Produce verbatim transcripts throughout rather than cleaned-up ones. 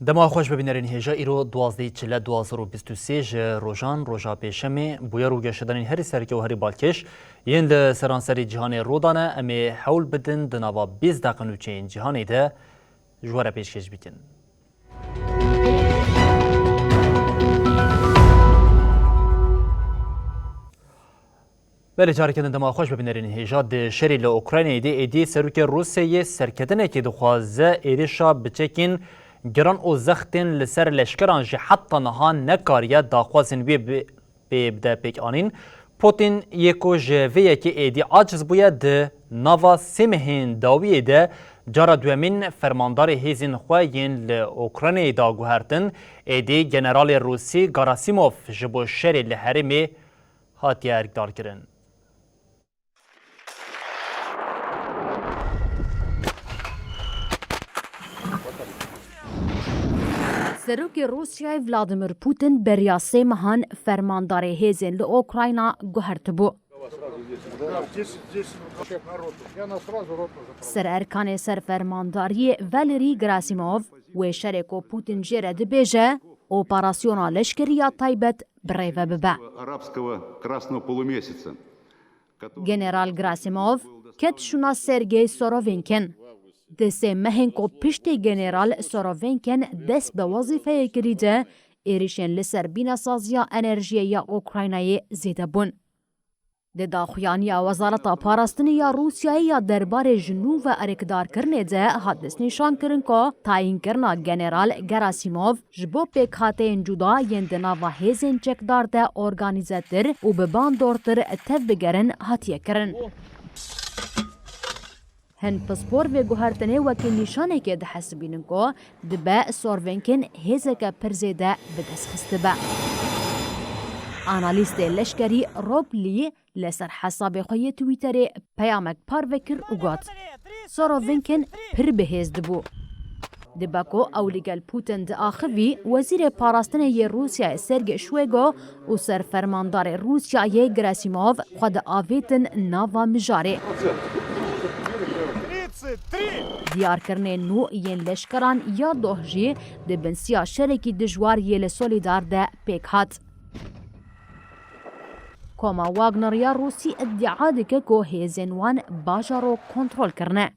Dema xweş be bînerên hêja, îro duwazdeh çile du hezar û bîst û sê ji rojan, roja pêşemê, bûyer û geşedanên herî sereke û herî balkêş yên li seranserî cîhanê rû dane. Em ê hewl bidin di nava bîst deqe nûçeyên cîhanê de ji we re pêşkêş bikin. Belê, careke din dema xweş be bînerên hêja. Di şerê li Ukraynayê de êdî serokê Rûsyayê serketinekê dixwaze êrişa biçekên giran û zextên li ser leşkeran jî heta niha nekariye daxwazên wê bi-, pê bide pêkanîn. Putin yê ku ji vê yekê êdî aciz bûye, di nava sê mehên dawiyê de cara duyemîn fermandarê hêzên xwe yên li Ukraynayê da guhertin. Êdî generalê Rûsî Gerasimov ji bo şerê li herêmê hatiye erkdarkirin. Serokê Rûsyayê Vladimir Putin beriya sê mehan fermandarê hêzên li Ukrayna guhertibû. Sererkanê ser fermandariyê Valery Gerasimov wê şerê ku Putin jê re dibêje, operasyona leşkerî ya taybet bi rê ve bibe. Арабского красного полумесяца. General Gerasimov ket şûna Sergey Sorovinkin. Di sê mehên ku piştî General Sorovinkin dest bi wezîfeyê kirî de, êrişên li ser bînesaziya enerjiyê ya Ukraynayê zêde bûn. Di daxuyaniya Wezareta Parastinê ya Rûsyayê ya derbarê ji nû ve erkdarkirinê de hat destnîşankirin ku tayînkirina General Gerasimov ji bo pêkhateyên cuda yên di nava hêzên çekdar de organîzetir û bi bandortir tevbigerin hatiye kirin. Hin pispor vê guhertinê wekî nîşanekê dihesibînin ku dibe Sorvenkin hêzeke pir zêde bi dest xistibe. Analîstê leşkerî Rob Lee li ser hesabê xwe yê Twitterê peyamek parve kir û got, Sorovinkin pir bihêz dibû. Dibe ku ew li gel Putin diaxivî, Wezîrê Parastinê yê Rûsyayê Sergey Şwêgo û serfermandarê Rûsyayê Gerasimov xwe diavêtin nava mijarê. Diyarkirinên nû yên leşkeran ya doh jî di bin siya şerekî dijwar yê li Solîdar de pêk hat. Koma Wagner ya Rûsî îdia dike ku hêzên wan bajaro kontrol kirine.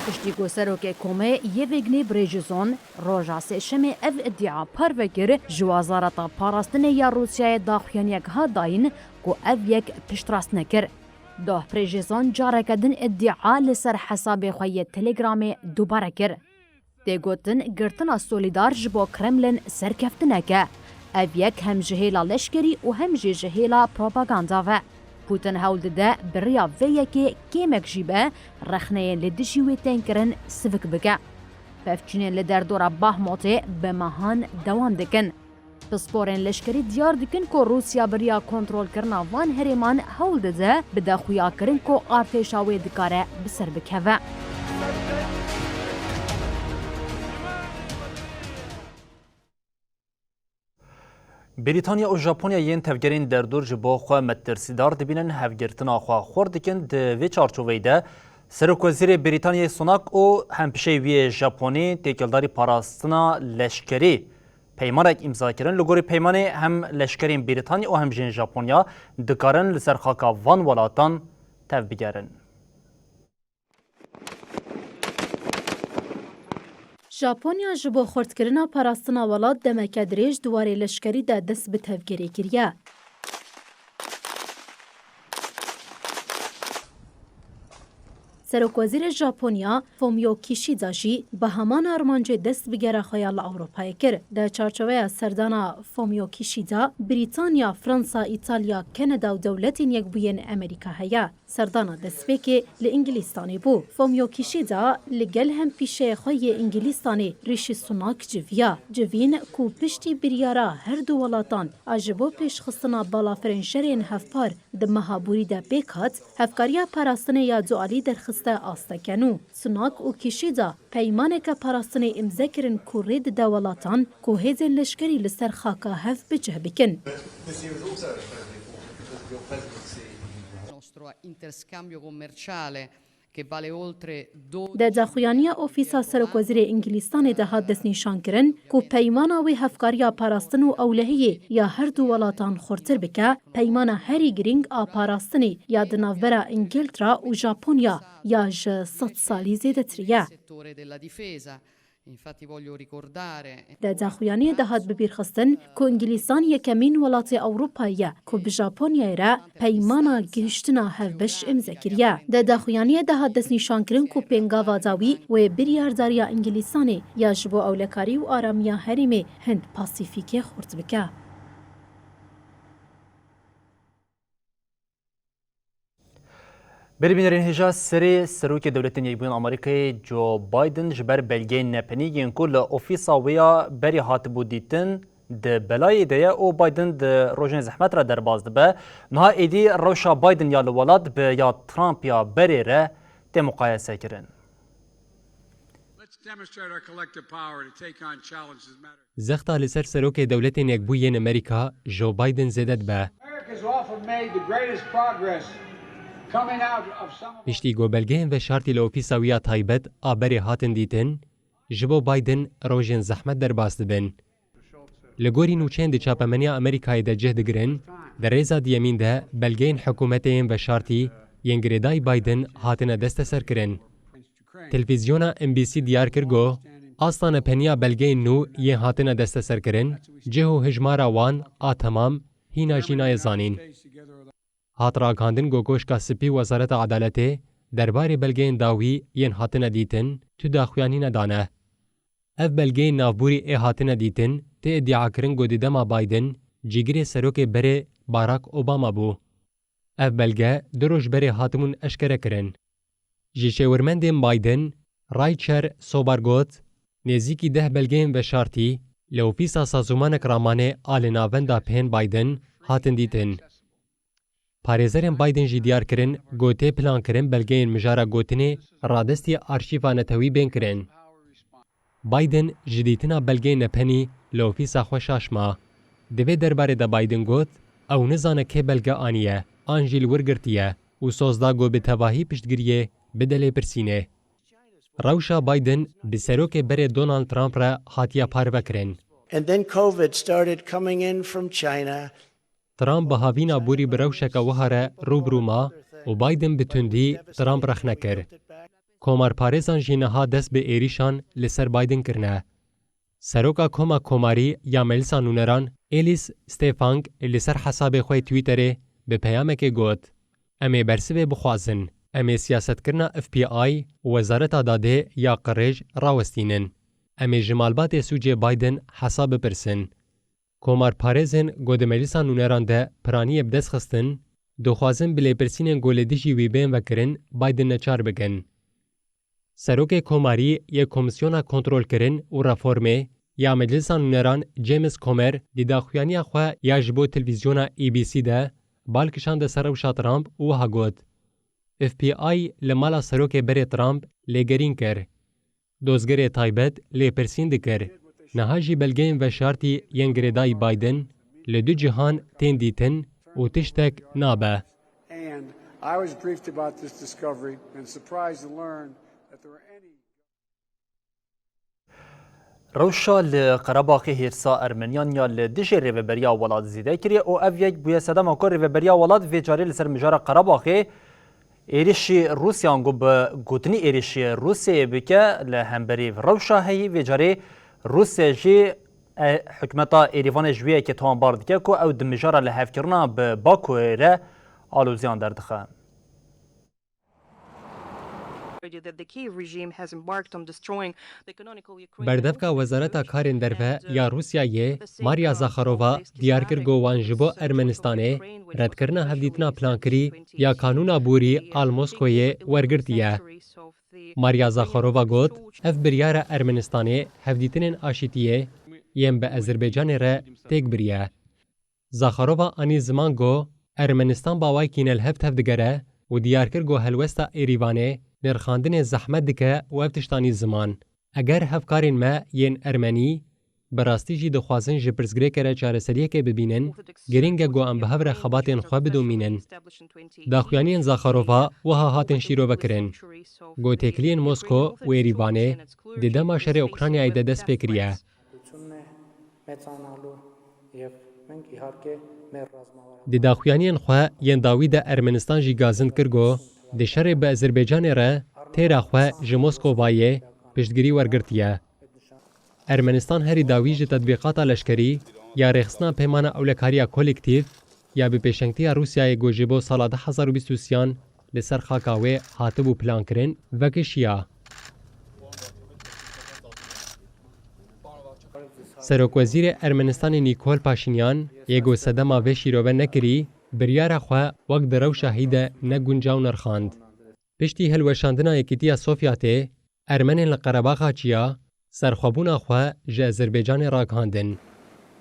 Piştî ku serokê komê Yevgeny Prigozhin roja sêşemê ev îdia parve kir, ji Wezareta Parastinê ya Rûsyayê daxuyaniyek hat dayîn ku ev yek piştrast nekir. Doh Prigozhin careke din îdia li ser hesabê xwe yê Telegramê dubare kir. Tê gotin, girtina Solîdar ji bo Kremlin serkeftinek e. Ev yek hem ji hêla leşkerî û hem jî ji hêla propaganda ve. Putin hewl dide bi riya vê yekê kêmek jî be, rexneyên li dijî wê tên kirin sivik bike. Pevçûnên li derdora Bahmutê bi mehan dewam dikin. Pisporên leşkerî diyar dikin ku Rûsya bi riya kontrolkirina van herêman hewl dide bide xuyakirin ku artêşa wê dikare bi ser bikeve. Brîtanya û Japonya yên tevgerên derdor ji bo xwe metirsîdar dibînin, hevgirtina xwe xurt dikin. Di vê çarçoveyê de Serokwezîrê Brîtanyayê Sunak û hempişeyê wî yê Japonî têkildarî parastina leşkerî peymanek îmza kirin. Li gorî peymanê hem leşkerên Brîtanya û hem jî Japonya dikarin li ser xaka van welatan tev bigerin. Japonya ji bo xurtkirina parastina welat demeke dirêj di warê leşkerî de dest bi tevgerê kiriye. Serokwezîrê Japonya Fumio Kishida jî bi heman armancê dest bi gera xwe ya li Ewropayê kir. Di çarçoveya serdana Fumio Kishida, Brîtanya, Fransa, Îtalya, Kanada û Dewletên Yekbûyên Amerîka heye. Serdana destpêkê li Îngilîstanê bû. Fumio Kishida li gel hempîşeyê xwe yê Îngilîstanê Rishi Sunak civiya. Civîn ku piştî biryara her du welatan a ji bo pêşxistina balafirên şerên hevpar di meha borî de pêk hat, hevkariya parastinê ya dualî derxiste asteke nû. Sunak û Kishida peymaneke parastinê îmze kirin ku rê dide welatan ku hêzên leşkerî li ser xaka hev bi cih bikin. Nostro interscambio commerciale Di daxuyaniya Ofîsa Serokwezîrê Îngilîstanê de hat destnîşankirin ku peymana wê hevkariya parastin û ewlehiyê ya her du welatan xurtir bike, peymana herî girîng a parastinê ya di navbera Îngiltra û Japonya ya ji sed salî zêdetirî ye. Di daxuyaniyê de hat bibîrxistin ku Îngilîstan yekemîn welatê Ewropayê ye ku bi Japonyayê re peymana gihiştina hevbeş îmze kiriye. Di daxuyaniyê de hat destnîşankirin ku pêngava dawî wê biryardariya Îngilîstanê ya ji bo ewlekarî û aramiya herêmê Hind Pasîfîkê xurt bike. Berî bînerên hêja serê Serokê Dewletên Yekbûyên Amerîkayê Joe Biden ji ber belgeyên nepenî yên ku li ofîsa wê ya berê hatibû dîtin, di belayê de ye û Biden di rojên zehmet re derbas dibe. Niha êdî rewşa Biden ya li welat bi ya Trump ya berê re tê muqayese kirin. Let's demonstrate our collective power to take on challenges that matter. Zexta li ser Serokê Dewletên Yekbûyên Amerîka Joe Biden zêde dibe. America's often made the greatest progress coming out of some of Piştî ku belgeyên veşartî li ofîsa wî ya taybet a berê hatin dîtin, ji bo Biden rojên zehmet derbas dibin. Li gorî nûçeyên di çapemeniya Amerîkayê de cih digirin, di rêza diyemîn de belgeyên hikûmetê yên veşartî yên girêdayî Biden hatine desteserkirin. Televîzyona N B C diyar kir ku asta nepeniya belgeyên nû yên hatine desteserkirin, cih û hijmara wan a temam hîna jî nayê zanîn. Hat ragihandin ku Koşka Spî Wezareta Edaletê derbarê belgeyên dawî yên hatine dîtin tu daxuyanî nedane. Ev belgeyên navborî ê hatine dîtin tê îdiakirin ku di dema Biden cîgirê serokê berê Barack Obama bû. Ev belge du roj berê hatibûn eşkere kirin. Ji şêwirmendên Biden, Raycher Sobar got, nêzîkî deh belgeyên veşartî li ofîsa sazûmanek ramanê a li navenda Pên Biden hatin dîtin. Parêzerên Biden jî diyar kirin ku tê plankirin belgeyên mijara gotinê radestî arşîva netewî bên kirin. Biden ji dîtina belgeyên nepenî li ofîsa xwe şaş ma. Di vê derbarê de Biden got, ew nizane kê belge aniye an jî li wir girtiye û soz da ku bi tevahî piştgiriyê bide lêpirsînê. Rewşa Biden bi serokê berê Donald Trump re hatiye parvekirin. And then COVID started coming in from China. Trump bi havîna borî bi rewşeke wiha re rû bi rû ma û Biden bi tundî Trump rexne kir. Komarparêzan jî niha dest bi êrîşan li ser Biden kirine. Seroka Koma Komarî ya Meclisa Nûneran Elise Stefanik li ser hesabê xwe yê Twitterê bi peyamekê got, em ê bersivê bixwazin, em ê siyasetkirina F B I û Wezareta Dadê ya Qirêj rawestînin. Em ê ji malbatê sûcê Biden hesab bipirsin. Komarparêzên ku di Meclisa Nûneran de piraniyê bi dest xistin, dixwazin bi lêpirsînên ku li dijî wî bên vekirin Biden neçar bikin. Serokê Komarî yê Komîsyona Kontrolkirin û Reformê ya Meclisa Nûneran James Comer di daxuyaniya xwe ya ji bo televîzyona A B C de bal kişande ser rewşa Trump û wiha got, F B I li mala serokê berê Trump lêgerîn kir. Dozgerê taybet lêpirsîn dikir. Niha jî belgeyên veşartî yên girêdayî Biden li du cihan tên dîtin û tiştek nabe. And I was briefed about this discovery and surprised to learn that there were any Rewşa li Qerebaxê hêrsa Ermeniyan ya li dijî rêveberiya welat zêde kiriye û ev yek bûye sedema ku rêveberiya welat vê carê li ser mijara Qerebaxê êrişî Rûsyan ku bi gotinî êrişî Rûsyayê bike li hemberî rewşa heyî, vê carê Rûsya jî, e, hikûmeta Êrîvanê ji wê yekê tawanbar dike ku ew di mijara lihevkirina bi Bakuê re aloziyan derdixe. Berdevka Wezareta Karên Derve ya Rûsyayê, Maria Zakharova, diyar kir ku wan ji bo Ermenistanê redkirina hevdîtina plankirî ya kanûna borî a li Moskoyê wergirtiye. Maria Zakharova got, ev biryara Ermenistanê hevdîtinên aşîtiyê yên bi Azerbaycanê re têk biriye. Zakharova anî ziman ku Ermenistan bi awayekî ne li hev tevdigere û diyar kir ku helwesta Êrîvanê nirxandinê zehmet dike û ev tişt anî ziman. Eger hevkarên me yên Ermenî bi rastî jî dixwazin ji pirsgirêke re çareseriyekê bibînin, girîng e ku em bi hev re xebatên xwe bidomînin. Daxuyaniyên Zakharova wiha hatin şîrove kirin. Ku têkiliyên Mosko û Êrîvanê di dema şerê Ukraynayê de dest pê kiriye. Di daxuyaniyên xwe yên dawî de Ermenistan jî gazind kir ku di şerê bi Azerbaycanê re têra xwe ji Moskovayê piştgirî wergirtiye. Ermenistan herî dawî ji tetbîqata leşkerî ya rêxistina peymana ewlekariya kolektîf ya bi pêşengtiya Rûsyayê ku ji bo sala du hezar û bîst û sêyan li ser xaka wê hatibû plankirin, vekişiya. Serokwezîrê Ermenistanê Nîkol Paşînyan yê ku sedema vê şîrove nekirî, biryara xwe wek di rewşa hî de ne guncaw nirxand. Piştî hilweşandina Yekîtiya Sovyetê, Ermenên li Qerebaxa Çiya serxwebûna xwe ji Azerbaycanê ragihandin.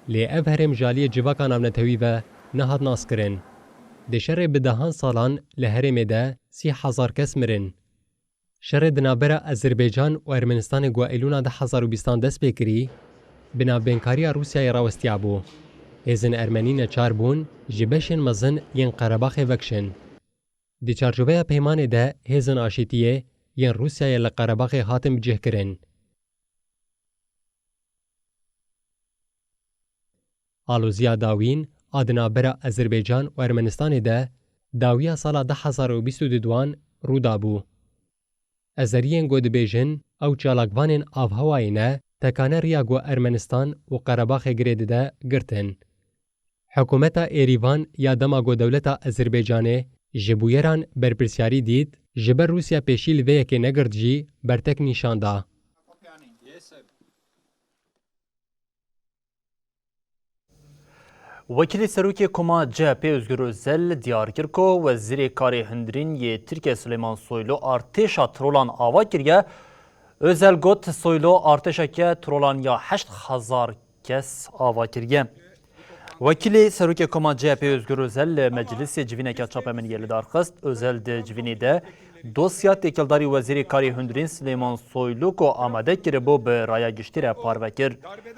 Lê ev herêm ji aliyê civaka navnetewî ve nehat naskirin. Di şerê bi dehan salan li herêmê de sî hezar kes mirin. Şerê di navbera Azerbaycan û Ermenistanê ku Eylûna du hezar û bîstan dest pê kirî, bi navbeynkariya Rûsyayê rawestiyabû. Hêzên ermenî neçar bûn ji beşên mezin yên Qerebaxê vekişin. Di çarçoveya peymanê de hêzên aşîtiyê yên Rûsyayê li Qerebaxê hatin bicihkirin. Aloziya dawîn a di navbera Azerbaycan û Ermenistanê de dawiya sala du hezar û bîst û duan rû dabû. Azeriyên ku dibêjin ew çalakvanên avhewayê ne, tekane riya ku Ermenistan û Qerebaxê girê dide girtin. Hikûmeta Êrîvan ya dema ku dewleta Azerbaycanê ji bûyeran berpirsyarî dît, ji ber Rûsya pêşî li vê yekê negirt jî bertek nîşan da. Wekîlê Serokê Koma C H P Özgür Özel diyar kir ku Wezîrê Karê Hundirîn yê Tirkiye Süleyman Soylu artêşa trolan ava kiriye. Özel got, Soylu artêşeke trolan ya heşt hezar kes ava kiriye. Wekîlê Serokê Koma C H P Özgür Özel li Meclisê civîneke çapemeniyê li dar xist. Özel di civînê de dosya têkildarî Wezîrê Karê Hundirîn Silêman Soylu ku amade kiribû bi raya giştî re parve kir.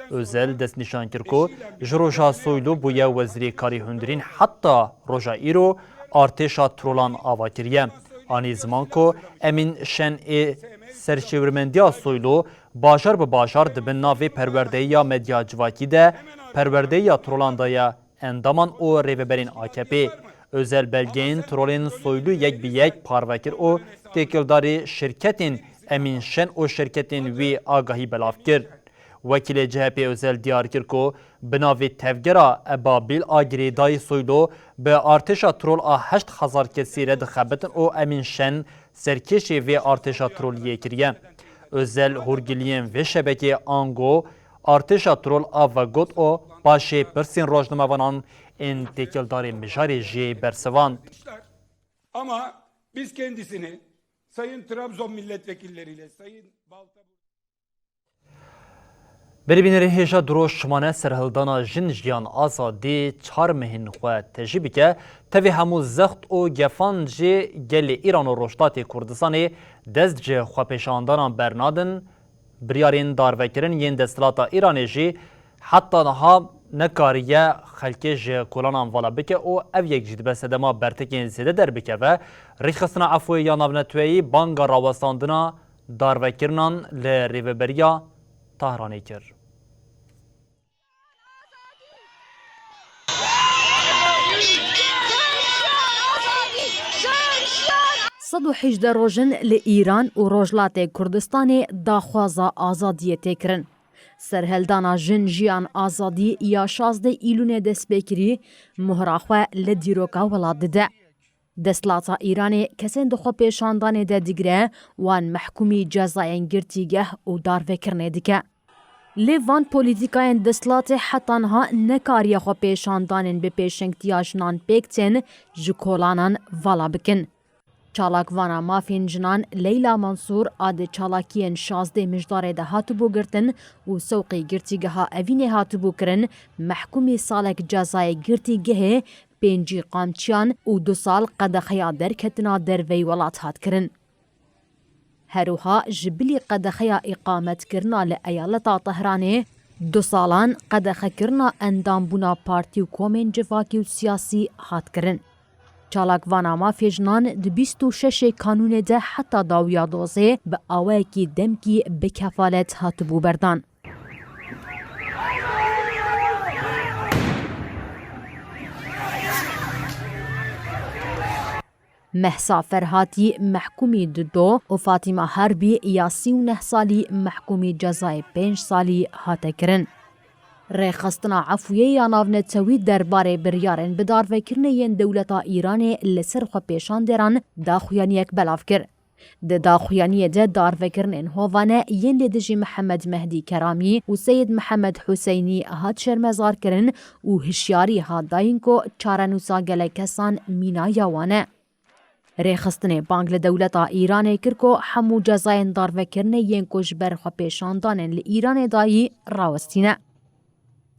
Özel destnîşan kir ku ji roja Soylu bûye Wezîrê Karê Hundirîn heta roja îro artêşa trolan ava kiriye. Anî ziman ku Emîn Şen ê serşêwirmendiya Soylu bajar bi bajar di bin navê perwerdeyiya medya civakî de perwerdeyiya trolan de ye. Endaman û rêveberên A K P. Özel belgeyên trolên Soylu yek bi yek parve kir û têkildarî şirketên Emîn Şen û şirketên wî agahî belav kir. Wekîlê C H P Özel diyar kir ku bi navê Tevgera Ebabil a girêdayî Soylu bi artêşa trol a heşt hezar kesî re dixebitin û Emîn Şen serkêşê vê artêşa troliyê kiriye. Özel hûrgiliyên vê şebekê ango artêşa trol a vegot û paşê pirsên rojnamevanan ên têkildarê mijarê jê bersivand. Ama biz kendisini Sayın Trabzon milletvekilleriyle, Sayın Balta Berîbînerê hêja duro şimane serhildana Jin Jiyan Azadî çar mehên xwe tejî bike, tevî hemû zext û gefan jî gelê Îran û Rojhilatê Kurdistanê dest ji xwepêşandanan bernadin, biryarên darvekirin yên desthilata Îranê jî heta niha nekariye xelkê ji kolanan vala bike û ev yek jî dibe sedema bertekên zêde derbikeve. Rêxistina Efûyê ya Navneteweyî banga rawestandina darvekirinan li Rêveberiya Tahranê kir. Sed û hejdeh roj in li Îran û Rojhilatê Kurdistanê daxwaza azadiyê tê kirin. Serhildana Jin Jiyan Azadî ya şazdeh Îlûnê dest pê kirî, mohra xwe li dîroka welat dide. Desthilata Îranê kesên di xwepêşandanê de digire, wan mehkûmî cezayên girtîgeh û darvekirinê dike. Lê van polîtîkayên desthilatê heta niha nekariye xwepêşandanên bi pêşengtiya jinan pêk tên ji kolanan vala bikin. Çalakvana mafên jinan Leyla Mansûr a di çalakiyên şazdeh Mijdarê de hatibû girtin û sewqî girtîgeha Evînê hatibû kirin, mehkûmî salek cezayê girtîgehê, pêncî qamçiyan û du sal qedexeya derketina derveyî welat hat kirin. Her wiha ji bilî qedexeya îqametkirina li eyaleta Tehranê Du salan qedexekirina endambûna partî û komên civakî û siyasî hat kirin. Çalakvana mafê jinan di bîst û şeşê kanûnê de heta dawiya dozê bi awayekî demkî bi kefalet hatibû berdan. Mehsa Ferhatî mehkûmî di do û Fatîma Harbî ya sî û neh salî mehkûmî cezayê pênc salî hate kirin. Rêxistina Efûyê ya navnetewî derbarê biryarên bidarvekirinê yên dewleta Îranê li ser xwepêşanderan daxuyaniyek belav kir. Di daxuyaniyê de darvekirinên hovane yên li dijî Mihemed Mehdî Keramî û Seyid Mihemed Huseynî hat şermezarkirin û hişyarî hat dayîn ku çarenûsa gelek kesan mîna ya wan e. Rêxistinê bang li dewleta Îranê kir ku hemû cezayên darvekirinê yên ku ji ber xwepêşandanên li Îranê dayî rawestîne.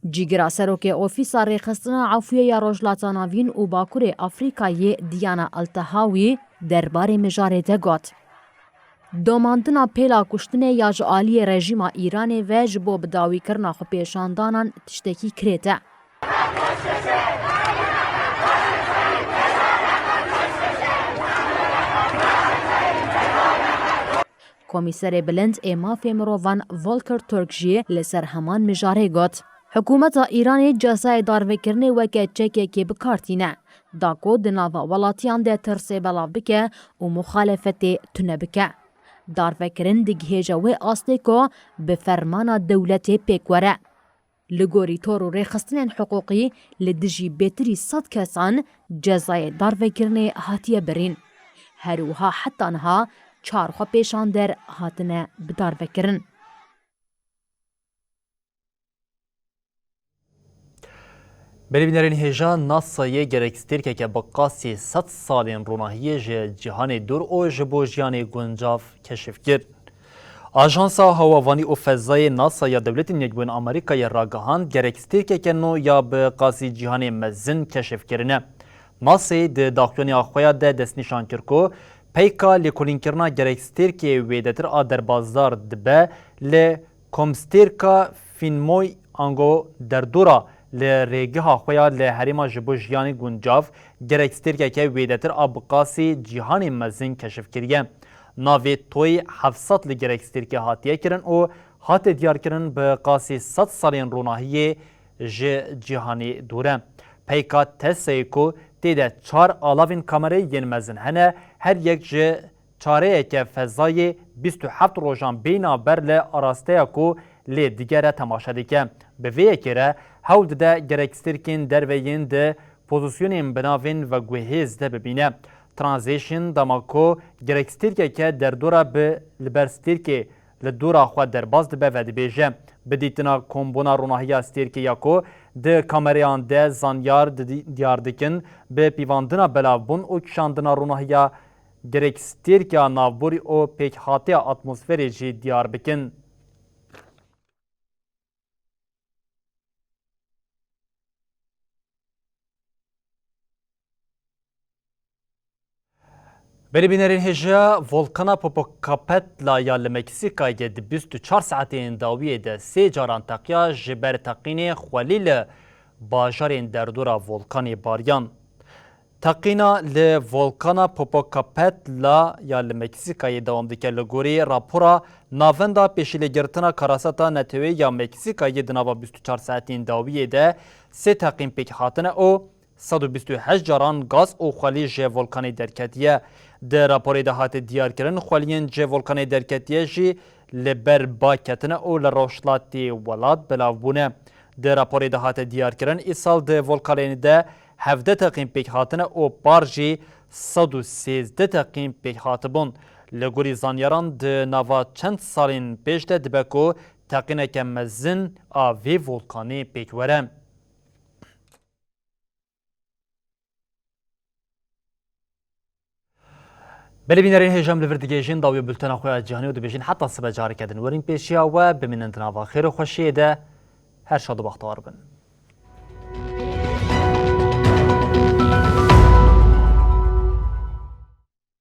Cîgira serokê Ofîsa Rêxistina Efûyê ya Rojhilata Navîn û Bakurê Afrîkayê Diana Altahawî derbarê mijarê de got, domandina pêla kuştinê ya ji aliyê rejîma Îranê ve ji bo bidawîkirina xwepêşandanan tiştekî kirêt e. Komîserê Bilind ê Mafê Mirovan Volker Turk jî li ser heman mijarê got, Hikûmeta Îranê cezayê darvekirinê weke çekekê bi kar tîne, da ku di nava welatiyan de tirsê belav bike û muxalefetê tune bike. Darvekirin digihêje wê astê ku bi fermana dewletê pêk were. Li gorî tor û rêxistinên hiqûqî, li dijî bêtirî sed kesan cezayê darvekirinê hatiye birîn. Her wiha heta niha çar xwepêşander hatine bidarvekirin. Belê bînerên hêja, NASAyê gerekstêrkeke bi qasî sed salên ronahiyê ji cîhanê dûr û ji bo jiyanê guncav keşif kir. Ajansa Hawavanî û Fezayê NASA ya Dewletên Yekbûyên Amerîkayê ragihand, gerekstêrkeke nû ya bi qasî cîhanê mezin keşif kirine. NASAyê di daxuyaniya xwe ya de destnîşan kir ku peyka lêkolînkirina gerekstêrkê wêdetir a derbasdar dibe li komstêrka Finmoy ango derdora li rêgeha xwe ya li herêma ji bo jiyanê guncav gerekstêrkeke wêdetir a bi qasî cîhanê mezin keşif kiriye. Navê Toy heft sed li gerekstêrkê hatiye kirin û hate diyarkirin bi qasî sed salên ronahiyê ji cîhanê dûr e. Peyka TESSAyê ku tê de çar alavên kamerayê yên mezin hene, her yek ji çareyeke fezayê bîst û heft rojan bêyna ber li arasteya ku lê digere temaşe dike. Bi vê yekê re hewl dide gerekstêrkên derve yên di pozisyonên binavên veguhêz de bibîne. Transition dema ku gerekstêrkeke derdora bi li ber stêrkê li dora xwe derbas dibe vedibêje. Bi dîtina kombûna ronahiya stêrkê ya ku di kamereyan de zanyar di-, diyar dikin, bi pîvandina belavbûn û kişandina ronahiya gerekstêrka navborî û pêkhatiya atmosferê jî diyar bikin. Belê bînerên hêja, volkana Popocatépetl ya li Meksîkayê di bîst û çar saetên dawiyê de sê caran teqiya, ji ber teqînê xwelî li bajarên derdora volkanê bariyan. Teqîna li volkana Popocatépetl ya li Meksîkayê dewam dike. Li gorî rapora Navenda Pêşîlêgirtina Karasata Neteweyî ya Meksîkayê di nava bîst û çar saetên dawiyê de sê teqîn pêk hatine û sed û bîst û heşt caran gaz û xwelî ji volkanê derketiye. Di raporê de hate diyarkirin, xweliyên ji volkanê derketiye jî li ber ba ketine û li rojhilatê welat belav bûne. Di raporê de hate diyarkirin, îsal di volkanê de hevdeh teqîn pêk hatine û par jî sed û sêzdeh teqîn pêk hatibûn. Li gorî zanyaran, di nava çend salên pêş de dibe ku teqîneke mezin a vê volkanê pêk were. Belê bînerên hêja, em li vir digihêjin dawî bultena xwe ya cîhanî û dibêjin heta sibe careke din werin pêşiya we, bimînin di nava xêr û xweşiyê de, her şad û bextewar bin.